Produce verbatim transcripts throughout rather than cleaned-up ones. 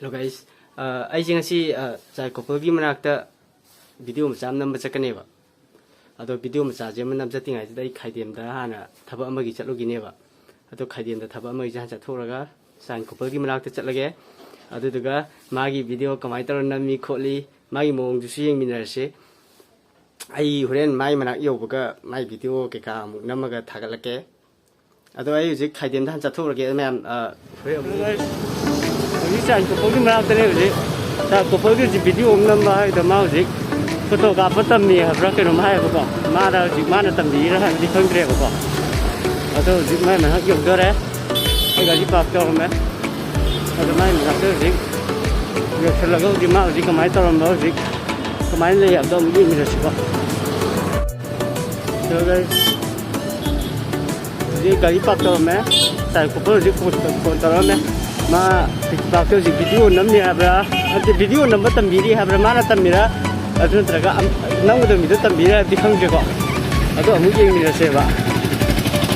Hello guys, ꯑ, ꯑꯩꯁꯦ ꯉꯁꯤ, ꯑ, ꯆꯥꯏ ꯀꯣꯄꯜꯒꯤ ꯃꯅꯥꯛꯇ ꯚꯤꯗꯤꯑꯣ ꯃꯆꯥ ꯑꯃ ꯅꯝꯕ ꯆꯠꯀꯅꯦꯕ꯫ ꯑꯗꯣ ꯚꯤꯗꯤꯑꯣ ꯃꯆꯥꯁꯦ ꯑꯃ ꯅꯝ ꯆꯠꯇ꯭ꯔꯤꯉꯩꯁꯤꯗ ꯑꯩ ꯈꯥꯏꯗꯦꯝꯗ ꯍꯥꯟꯅ ꯊꯕꯛ ꯑꯃꯒꯤ ꯆꯠꯂꯨꯒꯤꯅꯦꯕ꯫ ꯑꯗꯣ ꯈꯥꯏꯗꯦꯝꯗ ꯊꯕꯛ ꯑꯃꯒꯤꯁꯦ ꯍꯥꯟꯅ ꯆꯠꯊꯣꯛꯎꯔꯒ ꯆꯥꯏ ꯀꯣꯄꯜꯒꯤ ꯃꯅꯥꯛꯇ ꯆꯠꯂꯒꯦ꯫ ꯑꯗꯨꯗꯨꯒ ꯃꯥꯒꯤ ꯚꯤꯗꯤꯑꯣ ꯀꯃꯥꯏꯅ ꯇꯧꯔ ꯅꯝꯃꯤ ꯈꯣꯠꯂꯤ, ꯃꯥꯒꯤ ꯃꯑꯣꯡꯗꯨꯁꯨ ꯌꯦꯡꯃꯤꯟꯅꯔꯁꯤ꯫ ꯑꯩ ꯍꯣꯔꯦꯟ ꯃꯥꯏ ꯃꯅꯥꯛ ꯌꯧꯕꯒ ꯃꯥꯏ ꯚꯤꯗꯤꯑꯣ ꯀꯩꯀꯥ ꯑꯃꯨꯛ ꯅꯝꯃꯒ ꯊꯥꯒꯠꯂꯛꯀꯦ꯫ ꯑꯗꯣ ꯑꯩ ꯍꯧꯖꯤꯛ ꯈꯥꯏꯗꯦꯝꯗ ꯍꯥꯟꯅ ꯆꯠꯊꯣꯛꯎꯔꯒꯦ ꯃꯌꯥꯝ, ꯑ, ꯍꯣꯔꯦꯟ ꯑꯃꯨꯛ꯫ ꯍꯧꯖꯤꯛ ꯆꯥꯏ ꯀꯣꯄꯜꯒꯤ ꯃꯅꯥꯛꯇꯅꯦ ꯍꯧꯖꯤꯛ꯫ ꯆꯥꯏ ꯀꯣꯄꯜꯒꯤ ꯍꯧꯖꯤꯛ ꯚꯤꯗꯤꯑꯣ ꯑꯃ ꯅꯝꯕ ꯍꯥꯏꯗꯣ ꯃꯥ ꯍꯧꯖꯤꯛ ꯐꯣꯇꯣ ꯀꯥꯞꯄ ꯇꯝꯃꯤ ꯍꯥꯏꯕ꯭ꯔꯥ ꯀꯩꯅꯣꯝ ꯍꯥꯏꯌꯦꯕꯀꯣ꯫ ꯃꯥꯅ ꯍꯧꯖꯤꯛ ꯃꯥꯅ ꯇꯝꯕꯤꯔꯤꯔꯥ ꯍꯥꯏꯕꯗꯤ ꯈꯪꯗ꯭ꯔꯦꯕꯀꯣ꯫ ꯑꯗꯣ ꯍꯧꯖꯤꯛ ꯃꯥꯏ ꯃꯅꯥꯛ ꯌꯧꯗꯣꯔꯦ꯫ ꯑꯩ ꯒꯥꯔꯤ ꯄꯥꯔꯛ ꯇꯧꯔꯝꯃꯦ꯫ ꯑꯗꯣ ꯃꯥꯏ ꯃꯅꯥꯛꯇ ꯍꯧꯖꯤꯛ ꯌꯧꯁꯜꯂꯒ ꯍꯧꯖꯤꯛ ꯃꯥ ꯍꯧꯖꯤꯛ ꯀꯃꯥꯏꯅ ꯇꯧꯔꯝꯕ ꯍꯧꯖꯤꯛ ꯀꯃꯥꯏꯅ ꯂꯩ ꯍꯥꯏꯕꯗꯣ ꯑꯃꯨꯛ ꯌꯦꯡꯃꯤꯟꯅꯁꯤꯀꯣ꯫ Hello guys, ꯍꯧꯖꯤꯛ ꯒꯥꯔꯤ ꯄꯥꯔꯛ ꯇꯧꯔꯝꯃꯦ꯫ ꯆꯥꯏ ꯀꯣꯄꯜ ꯍꯧꯖꯤꯛ ꯐꯣꯟ, ꯐꯣꯟ ꯇꯧꯔꯛꯑꯝꯃꯦ꯫ ꯃꯥ ꯄꯥꯔꯛꯇ ꯍꯧꯖꯤꯛ ꯚꯤꯗꯤꯑꯣ ꯅꯝꯃꯤ ꯍꯥꯏꯕ꯭ꯔꯥ, ꯅꯠꯇꯦ, ꯚꯤꯗꯤꯑꯣ ꯅꯝꯕ ꯇꯝꯕꯤꯔꯤ ꯍꯥꯏꯕ꯭ꯔꯥ, ꯃꯥꯅ ꯇꯝꯃꯤꯔꯥ, ꯑꯗꯨ ꯅꯠꯇ꯭ꯔꯒ ꯑꯝ-, ꯅꯝꯒꯗꯕ ꯃꯤꯗꯣ ꯇꯝꯕꯤꯔꯥ ꯍꯥꯏꯕꯗꯤ ꯈꯪꯗ꯭ꯔꯦꯀꯣ꯫ ꯑꯗꯣ ꯑꯃꯨꯛ ꯌꯦꯡꯃꯤꯟꯅꯁꯦꯕ꯫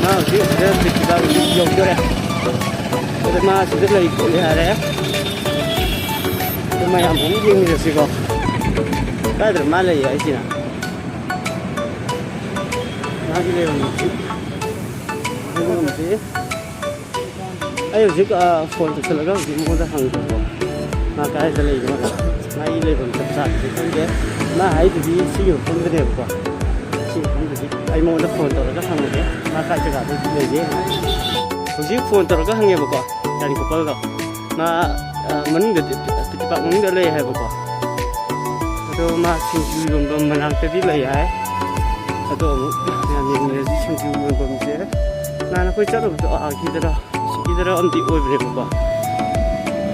ꯃꯥ ꯍꯧꯖꯤꯛ ꯁꯤꯗ ꯍꯧꯖꯤꯛ ꯌꯧꯗꯣꯔꯦ꯫ ꯑꯗꯣ ꯃꯥ ꯁꯤꯗ ꯂꯩ ꯈꯣꯠꯂꯤ ꯍꯥꯏꯔꯦ꯫ ꯑꯗꯣ ꯃꯌꯥꯝ ꯑꯃꯨꯛ ꯌꯦꯡꯃꯤꯟꯅꯁꯤꯀꯣ꯫ ꯀꯥꯏꯗꯅꯣ ꯃꯥ ꯂꯩ ꯍꯥꯏꯁꯤꯅ? ꯃꯥꯒꯤ ꯂꯩꯐꯝꯁꯤ ꯈꯪꯕ ꯉꯝꯗꯦ꯫ ꯑꯩ ꯍꯧꯖꯤꯛ, ꯑ, ꯐꯣꯟ ꯇꯧꯁꯜꯂꯒ ꯍꯧꯖꯤꯛ ꯃꯉꯣꯟꯗ ꯍꯪꯒꯦꯀꯣ꯫ ꯃꯥ ꯀꯗꯥꯏꯗ ꯂꯩꯅꯣ? ꯃꯥꯒꯤ ꯂꯩꯐꯝ ꯆꯞ ꯆꯥꯕꯗꯤ ꯈꯪꯗꯦ꯫ ꯃꯥ ꯍꯥꯏꯗꯨꯗꯤ ꯁꯤꯒꯤ ꯃꯐꯝꯗꯅꯦꯕꯀꯣ꯫ ꯁꯤ ꯃꯐꯝꯗꯗꯤ ꯑꯩ ꯃꯉꯣꯟꯗ ꯐꯣꯟ ꯇꯧꯔꯒ ꯍꯪꯉꯒꯦ꯫ ꯃꯥ ꯀꯥꯏ ꯖꯒꯥꯗ ꯂꯩꯒꯦ? ꯍꯧꯖꯤꯛ ꯐꯣꯟ ꯇꯧꯔꯒ ꯍꯪꯉꯦꯕꯀꯣ, ꯆꯥꯏ ꯀꯣꯄꯜꯗꯣ꯫ ꯃꯥ, ꯑ, ꯃꯅꯨꯡꯗꯗꯤ, ꯇꯤꯄꯥꯛ ꯃꯅꯨꯡꯗ ꯂꯩ ꯍꯥꯏꯕꯀꯣ꯫ ꯑꯗꯣ ꯃꯥ ꯁꯤꯡꯖꯨ ꯌꯣꯟꯐꯝ ꯃꯅꯥꯛꯇꯗꯤ ꯂꯩ ꯍꯥꯏ꯫ ꯑꯗꯣ ꯑꯃꯨꯛ ꯃꯌꯥꯝ ꯌꯦꯡꯃꯤꯟꯅꯁꯤ ꯁꯤꯡꯖꯨ ꯌꯣꯟꯐꯝꯁꯦ꯫ ꯅꯍꯥꯟ ꯑꯩꯈꯣꯏ ꯆꯠꯂꯨꯕꯗꯣ ꯑꯥꯒꯤꯗꯔ ꯁꯤꯒꯤꯗꯔ ꯑꯝꯗꯤ ꯑꯣꯏꯕꯅꯦꯕꯀꯣ꯫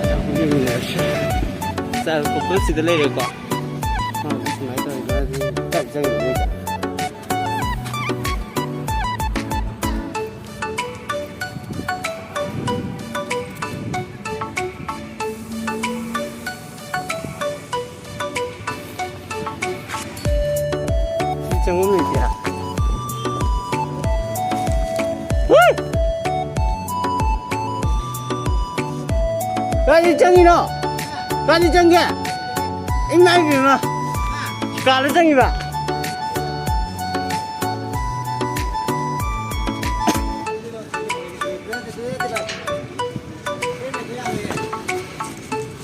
ꯑꯗꯣ ꯑꯃꯨꯛ ꯌꯦꯡꯃꯤꯟꯅꯔꯁꯤ꯫ ꯆꯥꯏ ꯀꯣꯄꯜꯁꯤꯗ ꯂꯩꯔꯦꯀꯣ꯫ ꯃꯥ ꯁꯨꯃꯥꯏꯅ ꯇꯧꯔꯒ ꯆꯥꯛ ꯆꯪꯉꯤꯕ ꯃꯣꯏꯗ꯫ ꯁꯤ ꯆꯪꯐꯝ ꯂꯩꯇꯦ꯫ ꯍꯨꯏ! ꯀꯥꯏꯗ ꯆꯪꯉꯤꯅꯣ? ꯀꯥꯏꯗ ꯆꯪꯒꯦ? ꯏꯃꯥꯏ ꯄꯦꯝꯃ꯫ ꯀꯥꯗ ꯆꯪꯉꯤꯕ꯫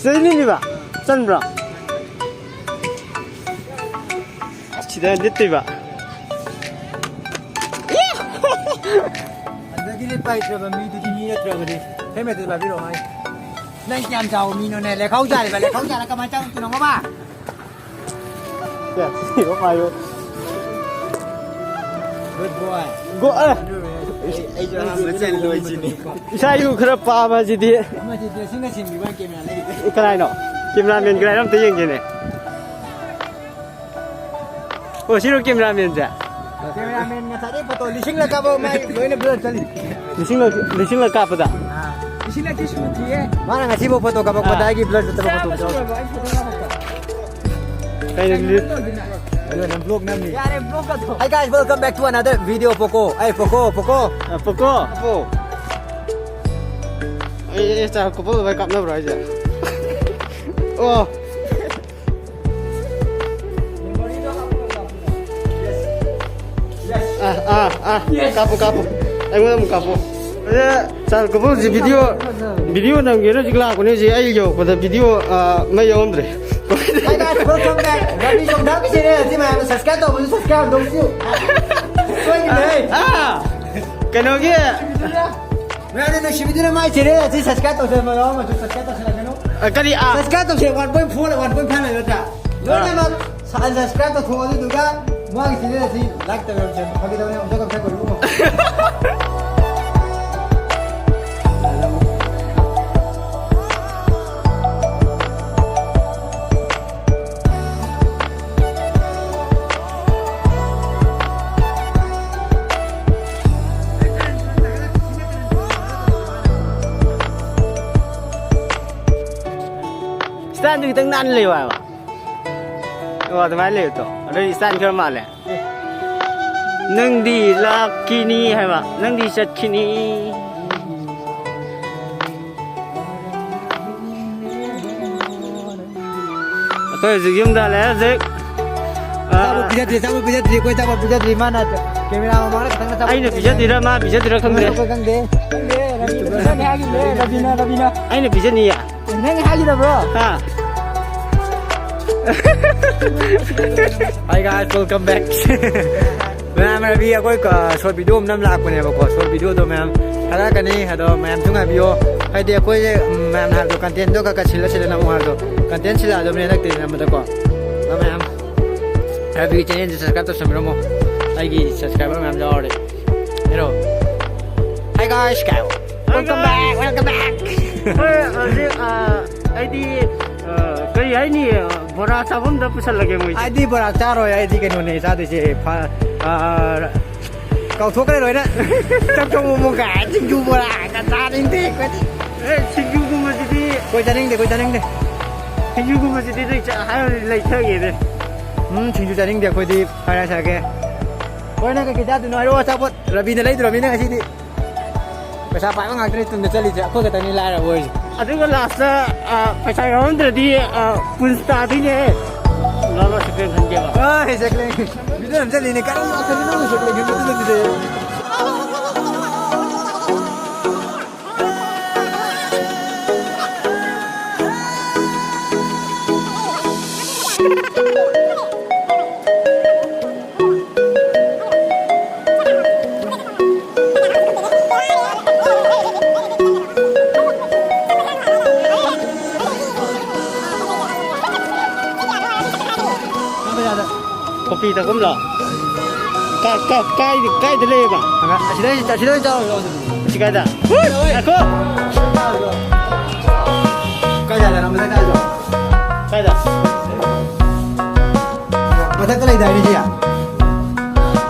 ꯁꯤꯗꯩ ꯂꯤꯠꯂꯤꯕ? ꯆꯟꯕ꯭ꯔꯣ? ꯑꯁ, ꯁꯤꯗ ꯂꯤꯠꯇꯣꯏꯕ꯫ ꯑꯗꯒꯤ ꯂꯤꯠꯄ ꯍꯩꯇ꯭ꯔꯕ ꯃꯤꯗꯨꯗꯤ ꯃꯤ ꯅꯠꯇ꯭ꯔꯕꯅꯤ꯫ ꯍꯦꯜꯃꯦꯠꯇꯨ ꯄꯥꯏꯕꯤꯔꯛꯑꯣ ꯍꯥꯏ꯫ ꯅꯪ ꯀꯌꯥꯝ ꯆꯥꯎꯕ ꯃꯤꯅꯣꯅꯦ? ꯂꯩꯈꯥꯎ ꯆꯥꯔꯤꯕ, ꯂꯩꯈꯥꯎ ꯆꯥꯔ ꯀꯃꯥꯏꯅ ꯆꯪꯉꯛꯇꯣꯏꯅꯣ, ꯃꯃꯥ? ꯁꯦ, ꯁꯤꯕ ꯄꯥꯏꯌꯨ꯫ Good boy꯫ ꯒꯣ-, ꯑꯦ꯫ ꯑꯩꯁꯨ ꯑꯍꯥꯟꯕ ꯆꯦꯟ ꯂꯣꯏꯁꯤꯅꯤ꯫ ꯏꯁꯥ ꯏꯔꯨ ꯈꯔ ꯄꯥꯕ ꯁꯤꯗꯤ꯫ ꯃꯁꯤ dressing ꯅ ꯁꯤꯟꯕꯤꯕ camera ꯂꯩꯔꯤꯁꯦ꯫ ꯀꯅꯥꯏꯅꯣ? Cameraman ꯀꯅꯥꯏꯅꯣ ꯑꯝꯇ ꯌꯦꯡꯒꯦꯅꯦ꯫ ꯑꯣ, ꯁꯤꯔꯣ cameraman ꯁꯦ? Cameraman ꯉꯁꯥꯏꯗꯩ photo ꯂꯤꯁꯤꯡꯂꯛ ꯀꯥꯞꯄ ꯃꯥꯏ ꯂꯣꯏꯅ blur ꯆꯠꯂꯤ꯫ ꯂꯤꯁꯤꯡꯂꯛ, ꯂꯤꯁꯤꯡꯂꯛ ꯀꯥꯞꯄꯗ? ꯑꯥ꯫ ꯂꯤꯁꯤꯡꯂꯛꯇꯤ ꯁꯨꯗ꯭ꯔꯤꯌꯦ꯫ ꯃꯥꯅ ꯉꯁꯤꯐꯥꯎ photo ꯀꯥꯞꯄꯛꯄꯗ ꯑꯥ꯫ ꯑꯩꯒꯤ blur ꯆꯠꯇꯕ ꯆꯥꯝꯃ photo ꯁꯨꯔꯕꯣ ꯑꯩ photo ꯀꯥꯞꯄꯛꯄ? ꯀꯩꯅꯣ ꯀꯩꯅꯣ ꯂꯤ- ꯇꯧꯗꯣꯏꯅ? ꯑꯗꯨꯒ ꯅꯪ vlog ꯅꯝꯃꯤ꯫ ꯌꯥꯔꯦ, vlog ꯀꯛꯊꯣꯛ꯫ Hi guys, welcome back to another video, Poco꯫ ꯑꯩ Poco, Poco꯫ ꯑ, Poco꯫ ꯑꯩ, ꯑꯩ ꯆꯥ couple ꯚꯥꯏ ꯀꯥꯞꯅꯕ꯭ꯔꯣ ꯍꯥꯏꯁꯦ? ꯑꯣ꯫ ꯑꯥ, ꯑꯥ, ꯑꯥ, ꯀꯥꯞꯄꯨ, ꯀꯥꯞꯄꯨ꯫ ꯑꯩꯉꯣꯟꯗ ꯑꯃꯨꯛ ꯀꯥꯞꯄꯨ꯫ ꯑꯗ ꯆꯥꯟ ꯀꯣꯄꯜꯁꯤ video, video ꯅꯝꯒꯦꯅ ꯍꯧꯖꯤꯛ ꯂꯥꯛꯄꯅꯦ꯫ ꯍꯧꯖꯤꯛ ꯑꯩ ꯌꯧꯔꯛꯄꯗ video, ꯑꯥ, ꯃꯩ ꯌꯥꯎꯔꯝꯗ꯭ꯔꯦ꯫ Hi guys, welcome back꯫ Ravi ꯆꯣꯡꯊꯥꯝꯒꯤ channel ꯑꯁꯤ ꯃꯌꯥꯝꯅ subscribe ꯇꯧꯕꯁꯨ subscribe ꯇꯧꯕꯤꯌꯨ꯫ ꯁꯣꯏꯈꯤꯕꯅꯦ꯫ ꯑꯥ, ꯀꯩꯅꯣꯒꯤ ꯃꯌꯥꯝꯅ ꯅꯨꯡꯁꯤꯕꯤꯗꯨꯅ ꯃꯥꯏ channel ꯑꯁꯤ subscribe ꯇꯧꯁꯜꯂꯣ, ꯌꯥꯎꯔꯝꯃꯁꯨ subscribe ꯇꯧꯁꯜꯂꯛꯀꯅꯨ꯫ ꯑ, ꯀꯔꯤ? ꯑ? Subscribe ꯇꯧꯁꯦ, one point four, one point five ꯂꯩꯔꯗ꯭ꯔꯥ? ꯑ꯫ ꯂꯣꯏꯅꯃꯛ unsubscribe ꯇꯧꯊꯣꯛꯑꯣ, ꯑꯗꯨꯗꯨꯒ ꯃꯥꯒꯤ channel ꯑꯁꯤ like ꯇꯧꯔꯝꯁꯦ꯫ ꯐꯥꯒꯤ ꯇꯧꯕꯅꯦ, ꯑꯝꯇ ꯀꯛꯊꯠꯈꯣ, ꯏꯕꯨꯡꯉꯣ꯫ Stand ꯗꯨ ꯈꯤꯇꯪ ꯅꯥꯟꯅ ꯂꯩꯌꯨ ꯍꯥꯏꯕ꯫ ꯑꯣ, ꯑꯗꯨꯃꯥꯏꯅ ꯂꯩꯌꯨ ꯇꯣ꯫ ꯑꯗꯨꯗꯤ stand ꯈꯔ ꯃꯥꯜꯂꯦ꯫ ꯅꯪꯗꯤ ꯂꯥꯛꯈꯤꯅꯤ ꯍꯥꯏꯕ, ꯅꯪꯗꯤ ꯆꯠꯈꯤꯅꯤ꯫ ꯑꯩꯈꯣꯏ ꯍꯧꯖꯤꯛ ꯌꯨꯝꯗ ꯍꯜꯂꯛꯑꯦ ꯍꯧꯖꯤꯛ꯫ ꯑꯥ, ꯆꯥꯕ ꯄꯤꯖꯗ꯭ꯔꯤ, ꯆꯥꯕ ꯄꯤꯖꯗ꯭ꯔꯤ, ꯑꯩꯈꯣꯏ ꯆꯥꯕ ꯄꯤꯖꯗ꯭ꯔꯤ꯫ ꯃꯥꯅ ꯀꯦꯃꯦꯔꯥ ꯃꯃꯥꯡꯗ ꯈꯤꯇꯪ ꯆꯥꯕ ꯑꯩꯅ ꯄꯤꯖꯗ꯭ꯔꯤ꯫ ꯄꯤꯖꯗꯣꯏꯔꯥ ꯃꯥ ꯄꯤꯖꯗꯣꯏꯔꯥ ꯈꯪꯗ꯭ꯔꯦ꯫ ꯑꯩꯈꯣꯏ ꯈꯪꯗꯦ꯫ ꯈꯪꯗꯦ, ꯔꯕꯤꯅ, ꯅꯪ ꯍꯥꯏꯈꯤꯕꯅꯦ, ꯔꯕꯤꯅ, ꯔꯕꯤꯅ꯫ ꯑꯩꯅ ꯄꯤꯖꯅꯤꯌꯦ꯫ ꯅꯪ ꯍꯥꯏꯈꯤꯗꯕ꯭ꯔꯣ? ꯍꯥ? Hi guys, welcome back. ꯃꯌꯥꯝ ꯔꯕꯤ ꯑꯩꯈꯣꯏ ꯀ-, short video ꯑꯃ ꯅꯝ ꯂꯥꯛꯄꯅꯦꯕꯀꯣ꯫ Short videoꯗꯣ ꯃꯌꯥꯝ ꯊꯥꯒꯠꯂꯛꯀꯅꯤ, ꯑꯗꯣ ꯃꯌꯥꯝꯁꯨ ꯉꯥꯏꯕꯤꯌꯣ꯫ ꯍꯥꯏꯗꯤ ꯑꯩꯈꯣꯏꯁꯦ, ꯎꯝ, ꯃꯌꯥꯝꯅ ꯍꯥꯏꯕꯗꯣ contentꯗꯣ ꯈꯔ ꯈꯔ ꯁꯤꯜꯂ ꯁꯤꯜꯂ ꯅꯝꯃꯣ ꯍꯥꯏꯕꯗꯣ, content ꯁꯤꯜꯂꯛꯑꯗꯕꯅꯦ ꯍꯟꯗꯛꯇꯤ ꯅꯝꯕꯗꯀꯣ꯫ ꯑꯗꯣ ꯃꯌꯥꯝ ꯔꯕꯤꯒꯤ channelꯁꯦ subscribe ꯇꯧꯁꯟꯕꯤꯔꯝꯃꯣ, ꯑꯩꯒꯤ subscriber ꯃꯌꯥꯝ ꯌꯥꯎꯔꯗꯤ꯫ Hello. Hi guys, ꯀꯥꯏ? Welcome back, welcome back. ꯍꯣꯏ, ꯍꯧꯖꯤꯛ, ꯑ, ꯑꯩꯗꯤ, ꯑ, ꯀꯔꯤ ꯍꯥꯏꯅꯤ, ꯑ, ꯕꯣꯔꯥ ꯆꯥꯐꯝꯗ ꯄꯨꯁꯜꯂꯒꯦ ꯃꯣꯏꯁꯦ꯫ ꯑꯩꯗꯤ ꯕꯣꯔꯥ ꯆꯥꯔꯣꯏ, ꯑꯩꯗꯤ ꯀꯩꯅꯣꯅꯦ ꯆꯥꯗꯣꯏꯁꯦ, ꯐ-, ꯑ, ꯀꯥꯎꯊꯣꯛꯈ꯭ꯔꯦ ꯂꯣꯏꯅ꯫ ꯆꯝꯊꯣꯡ ꯃꯣꯃꯣ ꯀꯥꯏ, ꯁꯤꯡꯖꯨ ꯕꯣꯔꯥ ꯀꯥꯏ ꯆꯥꯅꯤꯡꯗꯦ ꯑꯩꯈꯣꯏꯗꯤ꯫ ꯑꯦ, ꯁꯤꯡꯖꯨꯒꯨꯝꯕꯁꯤꯗꯤ ꯑꯩꯈꯣꯏ ꯆꯥꯅꯤꯡꯗꯦ, ꯑꯩꯈꯣꯏ ꯆꯥꯅꯤꯡꯗꯦ꯫ ꯁꯤꯡꯖꯨꯒꯨꯝꯕꯁꯤꯗꯤ ꯅꯣꯏ ꯆꯥ-, ꯍꯥꯏꯔꯗꯤ ꯂꯩꯊꯒꯦꯅꯦ꯫ ꯎꯝ, ꯁꯤꯡꯖꯨ ꯆꯥꯅꯤꯡꯗꯦ ꯑꯩꯈꯣꯏꯗꯤ, fried rice ꯆꯥꯒꯦ꯫ ꯍꯣꯏ, ꯅꯪ ꯀꯩꯀꯩ ꯆꯥꯗꯣꯏꯅꯣ ꯍꯥꯏꯔꯛꯑꯣ, ꯑꯆꯥꯄꯣꯠ꯫ ꯔꯕꯤꯅ ꯂꯩꯗ꯭ꯔꯕꯅꯤꯅ ꯉꯁꯤꯗꯤ꯫ ꯄꯩꯁꯥ ꯄꯥꯏꯕ ꯉꯥꯛꯇꯅꯤ ꯇꯨꯡꯗ ꯆꯠꯂꯤꯁꯦ, ꯑꯩꯈꯣꯏ ꯈꯛꯇꯅꯤ ꯂꯥꯏꯔꯕ ꯑꯣꯏꯔꯤꯁꯦ꯫ ꯑꯗꯨꯒ lastꯇ, ꯑ, ꯄꯩꯁꯥ ꯌꯥꯎꯔꯝꯗ꯭ꯔꯗꯤ, ꯑ, ꯄꯨꯟꯁ ꯇꯥꯗꯣꯏꯅꯦ꯫ ꯂꯥꯛꯂꯣ, ꯁꯦꯀꯦꯟ ꯈꯟꯒꯦꯕ꯫ ꯑ, ꯁꯦꯀꯦꯟ꯫ ꯃꯤꯗꯨ ꯌꯥꯝ ꯆꯠꯂꯤꯅꯦ, ꯀꯔꯤ ꯋꯥꯈꯜꯗ ꯅꯪꯅ ꯁꯦꯀꯦꯟ ꯈꯟꯕꯗꯨ ꯅꯠꯇꯦ꯫ ꯀꯣꯐꯤ ꯊꯛꯐꯝꯂꯣ? ꯀꯥ-, ꯀꯥ-, ꯀꯥꯏꯗ, ꯀꯥꯏꯗ ꯂꯩꯌꯦꯕ? ꯑꯁꯤꯗ, ꯑꯁꯤꯗ ꯑꯣꯏꯅ ꯆꯥꯔꯨꯔꯣ ꯑꯗꯨꯗꯤ꯫ ꯑꯁꯤ ꯀꯥꯏꯗ? ꯉꯥꯏꯈꯣ! ꯀꯥꯏꯗ ꯍꯥꯏꯗꯅꯣ? ꯃꯊꯛ ꯀꯥꯏꯗꯣ? ꯀꯥꯏꯗ? ꯃꯊꯛꯇ ꯂꯩꯗꯥꯏꯅꯦ ꯁꯤ?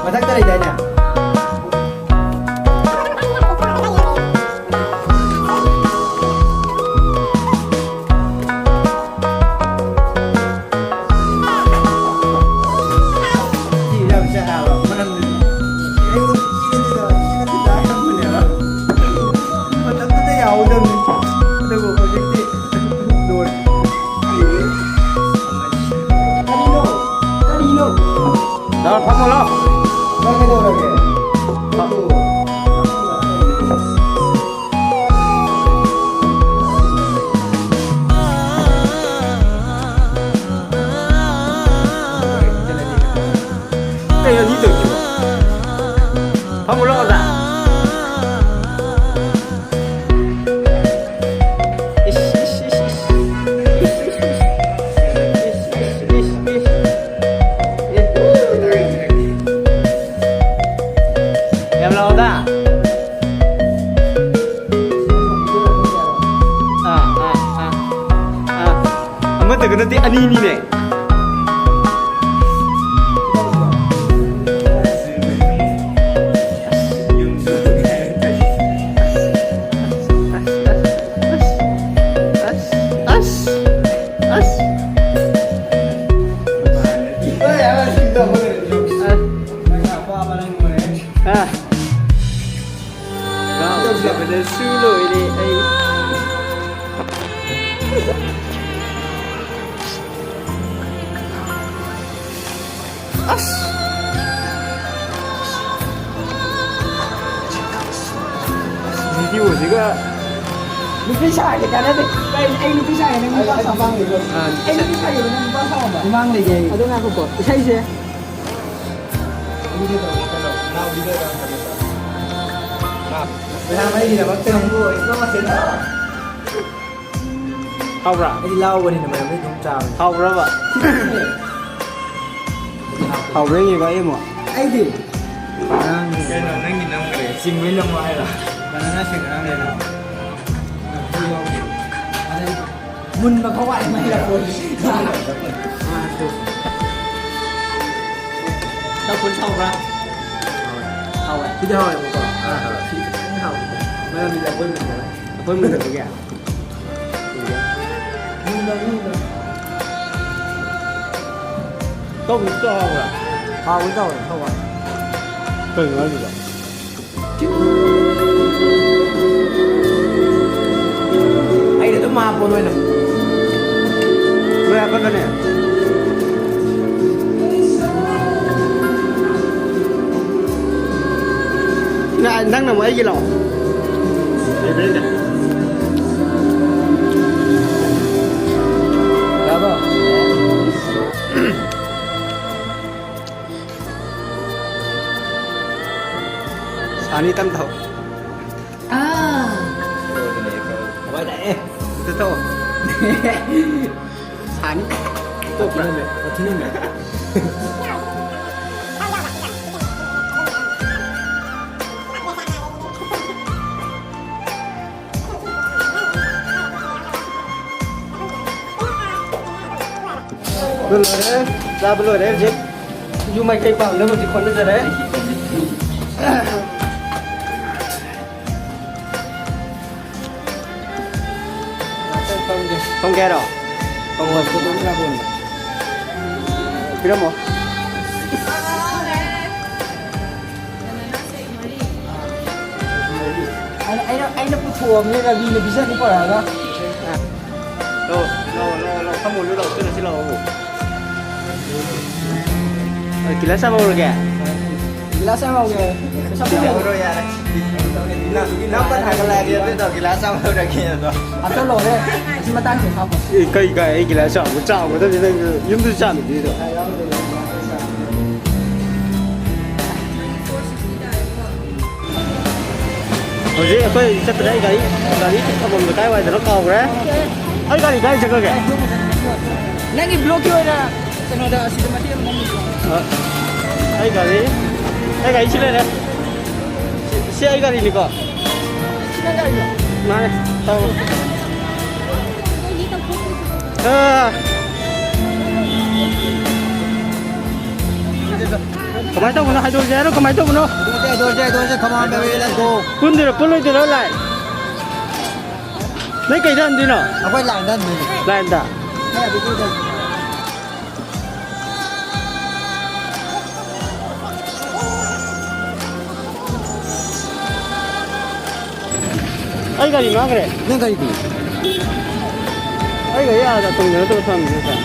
ꯃꯊꯛꯇ ꯂꯩꯗꯥꯏꯅꯦ? ꯁꯤ ꯌꯥꯝ ꯆꯥꯕ ꯃꯔꯝꯗꯤ ꯑꯩꯉꯣꯟꯗ ꯄꯤꯔꯗꯤ ꯁꯤꯅ ꯈꯨꯟꯗꯥ ꯍꯥꯏꯔꯝꯕꯅꯦꯕ꯫ ꯃꯇꯝꯗꯨꯗ ꯌꯥꯍꯧꯗꯕꯅꯤ꯫ ꯑꯗꯨꯕꯨ ꯍꯧꯖꯤꯛꯇꯤ ꯂꯣꯏꯔꯦ꯫ ꯂꯥꯛꯑꯣ, ꯐꯝꯃꯣ, ꯂꯥꯛꯑꯣ꯫ ꯅꯪ ꯀꯩꯗꯧꯔꯒꯦ? ꯀꯩꯅꯣ ꯑꯅꯤ ꯇꯧꯔꯤꯁꯤꯕꯣ? ꯐꯝꯃꯨ ꯂꯥꯛꯑꯣꯗ꯫ ꯏꯁ, ꯏꯁ, ꯏꯁ, ꯏꯁ꯫ ꯏꯁ, ꯏꯁ, ꯏꯁ, ꯏꯁ, ꯏꯁ꯫ ꯌꯥꯝ ꯂꯥꯛꯑꯣꯗ꯫ ꯑꯥ, ꯑꯥ, ꯑꯥ, ꯑꯥ꯫ ꯑꯃꯇꯒ ꯅꯠꯇꯦ, ꯑꯅꯤꯅꯤꯅꯦ꯫ ꯑꯁ, ꯑꯁ, ꯑꯁ꯫ ꯑꯥ꯫ ꯉꯥꯎꯖꯕꯅꯁꯨ ꯂꯣꯏꯔꯦ ꯑꯩ꯫ ꯑꯁ! ꯚꯤꯗꯤꯑꯣꯁꯤꯒ꯫ ꯅꯨꯄꯤ ꯁꯥꯔꯗꯤ ꯀꯥꯟꯅꯗꯦ꯫ ꯀꯩ, ꯑꯩ ꯅꯨꯄꯤ ꯁꯥꯔꯦ, ꯅꯪ ꯅꯨꯄꯥ ꯁꯥꯕ? ꯑꯥ, ꯅꯨꯄꯤ ꯑꯩ ꯁꯥꯔꯦ꯫ ꯅꯨꯄꯤ ꯁꯥꯔꯦ, ꯅꯪ ꯅꯨꯄꯥ ꯁꯥꯕ? ꯏꯃꯥꯡ ꯂꯩꯒꯦ ꯑꯩ꯫ ꯑꯗꯨ ꯉꯥꯏꯈꯣꯀꯣ, ꯏꯁꯩꯁꯦ꯫ ꯄꯩꯁꯥ ꯃꯩꯒꯤꯗꯃꯛꯇ ꯅꯪꯕꯨ ꯑꯩ ꯀꯃꯥꯏꯅ ꯍꯥꯎꯕ꯭ꯔꯥ? ꯑꯩꯗꯤ ꯂꯥꯎꯕꯅꯤꯅ ꯃꯌꯥꯝꯗꯩ ꯑꯗꯨꯝ ꯆꯥꯕꯅꯦ꯫ ꯍꯥꯎꯕ꯭ꯔꯕ? ꯍꯥꯎꯕ꯭ꯔꯥ ꯌꯦꯡꯉꯦꯕ ꯑꯩ ꯑꯃꯨꯛ꯫ ꯑꯩꯗꯤ ꯉꯔꯥꯡꯒꯤ ꯀꯩꯅꯣ ꯅꯪꯒꯤ ꯅꯝꯈ꯭ꯔꯦ? ꯆꯤꯡꯕꯩ ꯅꯝꯃꯣ ꯍꯥꯏꯔꯣ? ꯕꯅꯥꯅꯥ ꯁꯦꯛ ꯉꯔꯥꯡ ꯂꯩꯔꯛꯑꯣ꯫ ꯑꯗꯩ ꯃꯨꯟꯕ ꯐꯥꯎ ꯋꯥꯏ ꯃꯩ ꯂꯥꯛꯄ꯫ ꯆꯝꯐꯨꯠ ꯍꯥꯎꯕ꯭ꯔꯥ? ꯍꯥꯎꯋꯦ꯫ ꯁꯤꯗꯤ ꯍꯥꯎꯋꯦꯕꯀꯣ꯫ ꯑꯥ꯫ ꯁꯤꯗꯤ ꯈꯤꯇꯪ ꯍꯥꯎꯋꯦ꯫ ꯃꯔꯝꯗꯤ ꯂꯐꯣꯏ ꯃꯨꯟꯕ꯫ ꯂꯐꯣꯏ ꯃꯨꯟꯕꯒꯤ? ꯇꯧꯕꯗꯤ ꯇꯧ ꯍꯥꯎꯕ꯭ꯔꯥ? ꯍꯥꯎꯕꯗꯤ ꯇꯧꯋꯦ, ꯇꯧꯕ꯫ ꯀꯩꯅꯣ ꯍꯥꯏꯁꯤꯕꯣ? ꯑꯩꯅ ꯑꯗꯨꯝ ꯍꯥꯞꯄꯣ ꯅꯣꯏꯅ꯫ ꯂꯣꯏ ꯍꯥꯞꯄꯛꯀꯅꯤ꯫ ꯅ-, ꯅꯪꯅ ꯑꯃꯨꯛ ꯑꯩꯒꯤ ꯂꯥꯛꯑꯣ꯫ ꯌꯥꯔꯕꯣ? ꯁꯥꯅꯤ ꯇꯝ ꯊꯧ꯫ ꯑꯥ꯫ ꯍꯣꯏ, ꯂꯥꯛꯑꯦ꯫ ꯑꯗꯨ ꯊꯧ꯫ ꯁꯥꯅꯤ꯫ ꯇꯣꯛꯄ꯭ꯔꯥ? ꯋꯥꯊꯤ ꯅꯝꯃꯦ, ꯋꯥꯊꯤ ꯅꯝꯃꯦ꯫ ꯑꯗꯨ ꯂꯣꯏꯔꯦ, ꯆꯥꯕ ꯂꯣꯏꯔꯦ ꯍꯧꯖꯤꯛ꯫ ꯌꯨꯝ ꯃꯥꯏꯀꯩ ꯄꯥꯡꯅꯕ ꯍꯧꯖꯤꯛ ꯍꯣꯠꯅꯖꯔꯦ꯫ ꯊꯝꯒꯦ ꯍꯥꯏꯔꯣ? ꯊꯝꯃꯣ꯫ ꯄꯤꯔꯝꯃꯣ꯫ ꯑꯩꯅ, ꯑꯩꯅ, ꯑꯩꯅ ꯄꯨꯊꯣꯛꯑꯕꯅꯦ, ꯔꯕꯤꯅ ꯄꯤꯖꯅꯤ ꯄꯨꯔꯛꯑꯒ꯫ ꯂꯧ, ꯂꯧ, ꯂꯧ, ꯂꯧ, ꯐꯝꯃꯨ, ꯂꯧ, ꯁꯤꯗ, ꯁꯤ ꯂꯧ꯫ ꯑ, ꯒꯤꯂꯥꯁ ꯑꯃ ꯍꯧꯔꯒꯦ? ꯒꯤꯂꯥꯁ ꯑꯃ ꯍꯧꯒꯦ꯫ ꯄꯩꯁꯥ ꯄꯤꯔꯝꯃꯣ꯫ ꯍꯧꯔꯣ ꯌꯥꯔꯦ꯫ ꯅꯪ, ꯅꯪ ꯄꯠ ꯍꯥꯏꯒꯠꯂꯛꯑꯗꯤ ꯑꯗꯨꯗꯣ ꯒꯤꯂꯥꯁ ꯑꯃ ꯍꯧꯔꯒꯦ ꯑꯗꯣ꯫ ꯑꯗꯣ ꯂꯣꯏꯔꯦ꯫ ꯑꯁꯤ ꯃꯇꯥꯡꯁꯦ ꯍꯥꯞꯄꯣ꯫ ꯑꯦ, ꯀꯩ ꯀꯥꯏ ꯑꯩ ꯒꯤꯂꯥꯁ ꯆꯥꯎꯕ, ꯆꯥꯎꯒꯗꯕꯅꯤ ꯅꯪ ꯌꯨꯝꯗꯁꯨ ꯆꯥꯝꯃꯤꯗꯨꯗꯤ ꯑꯗꯣ꯫ ꯍꯧꯖꯤꯛ ꯑꯩꯈꯣꯏ ꯆꯠꯄꯗ ꯑꯩ ꯒꯥꯔꯤ, ꯒꯥꯔꯤ ꯊꯝꯐꯝꯗꯣ ꯀꯥꯏꯋꯥꯏꯗꯅꯣ ꯀꯥꯎꯈ꯭ꯔꯦ꯫ ꯑꯩ ꯒꯥꯔꯤ ꯀꯥꯏ ꯆꯠꯈ꯭ꯔꯒꯦ? ꯅꯪꯒꯤ ꯕ꯭ꯂꯣꯛꯀꯤ ꯑꯣꯏꯅ ꯀꯩꯅꯣꯗ ꯑꯁꯤꯗ ꯃꯇꯦꯛ ꯑꯃ ꯅꯝꯃꯤꯁꯦ꯫ ꯑ, ꯑꯩ ꯒꯥꯔꯤ, ꯑꯩ ꯒꯥꯔꯤ ꯁꯤ ꯂꯩꯔꯦ꯫ ꯁꯤ, ꯁꯤ ꯑꯩ ꯒꯥꯔꯤꯅꯤꯀꯣ? ꯁꯤ ꯅꯪ ꯒꯥꯔꯤꯔꯣ? ꯃꯥꯅꯦ, ꯇꯧꯔꯣ꯫ ꯑ꯫ ꯀꯃꯥꯏꯅ ꯇꯧꯕꯅꯣ? ꯍꯥꯏꯗꯣꯛꯑꯁꯦ ꯍꯥꯏꯔꯣ? ꯀꯃꯥꯏꯅ ꯇꯧꯕꯅꯣ? ꯍꯥꯏꯗꯣꯛꯑꯁꯦ, ꯍꯥꯏꯗꯣꯛꯑꯁꯦ, ꯍꯥꯏꯗꯣꯛꯑꯁꯦ꯫ Come on, baby, let's go. ꯄꯨꯟꯗꯣꯏꯔꯣ, ꯄꯨꯜꯂꯣꯏꯗꯣꯏꯔꯣ, ꯂꯥꯏ? ꯅꯣꯏ ꯀꯩꯗ ꯍꯟꯗꯣꯏꯅꯣ? ꯑꯩꯈꯣꯏ ꯂꯥꯏꯟꯗ ꯍꯟꯗꯣꯏꯅꯦ꯫ ꯂꯥꯏꯟꯗ? ꯍꯦ, ꯑꯗꯨꯗꯤ ꯍꯟꯗꯣꯏꯅꯦ꯫ ꯑꯩ ꯒꯥꯔꯤ ꯃꯥꯡꯈ꯭ꯔꯦ꯫ ꯅꯪ ꯒꯥꯔꯤꯗꯤ? ꯑꯩ ꯒꯥꯔꯤ ꯑꯥꯗ ꯇꯨꯡꯗ ꯅꯠꯇ꯭ꯔꯣ ꯊꯝꯃꯤꯗꯣ, ꯁꯥꯔ?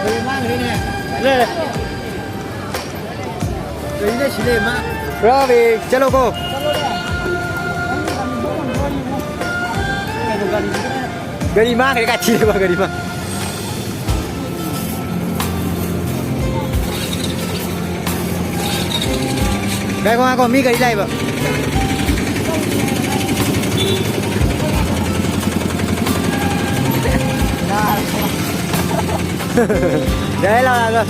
ꯒꯥꯔꯤ ꯃꯥꯡꯈ꯭ꯔꯦꯅꯦ꯫ ꯂꯩꯔꯦ꯫ ꯔꯥꯕꯤ, ꯆꯠꯂꯣꯀꯣ꯫ ꯒꯥꯔꯤ ꯃꯥꯡꯈ꯭ꯔꯦ, ꯀꯥꯏ ꯊꯤꯔꯕ ꯒꯥꯔꯤ ꯃꯥꯡ-, ꯉꯥꯏꯈꯣ, ꯉꯥꯏꯈꯣ, ꯃꯤ ꯒꯥꯔꯤ ꯂꯥꯛꯏꯕ꯫ ꯌꯥꯔꯦ, ꯂꯥꯛꯑꯣ, ꯂꯥꯛꯑꯣ꯫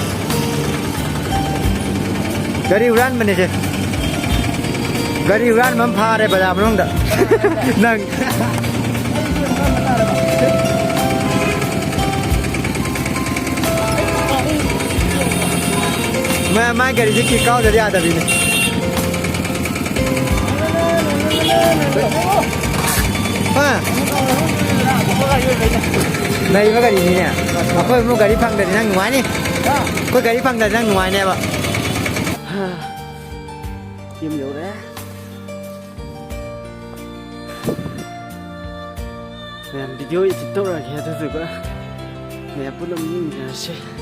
ꯒꯥꯔꯤ ꯍꯨꯔꯥꯟꯕꯅꯦꯁꯦ꯫ ꯒꯥꯔꯤ ꯍꯨꯔꯥꯟꯕ ꯑꯃ ꯐꯥꯔꯦ ꯕꯖꯥꯔ ꯃꯅꯨꯡꯗ꯫ ꯅꯪ꯫ ꯃꯥ, ꯃꯥ ꯒꯥꯔꯤꯁꯦ ꯀꯤꯛ ꯀꯥꯎꯗꯗꯤ ꯌꯥꯗꯕꯤꯅꯦ꯫ ꯍꯥ? ꯅꯩꯕ ꯒꯥꯔꯤꯅꯤꯅꯦ꯫ ꯑꯩꯈꯣꯏ ꯑꯃꯨꯛ ꯒꯥꯔꯤ ꯐꯪꯗ꯭ꯔꯗꯤ ꯅꯪ ꯅꯨꯡꯉꯥꯏꯅꯤ꯫ ꯑꯩꯈꯣꯏ ꯒꯥꯔꯤ ꯐꯪꯗ꯭ꯔꯗꯤ ꯅꯪ ꯅꯨꯡꯉꯥꯏꯅꯦꯕ꯫ ꯌꯨꯝ ꯌꯧꯔꯦ꯫ ꯃꯌꯥꯝ video edit ꯇꯧꯔꯛꯑꯒꯦ, ꯑꯗꯨꯗꯨꯒ ꯃꯌꯥꯝ ꯄꯨꯟꯅ ꯑꯃꯨꯛ ꯌꯦꯡꯃꯤꯟꯅꯔꯁꯦ꯫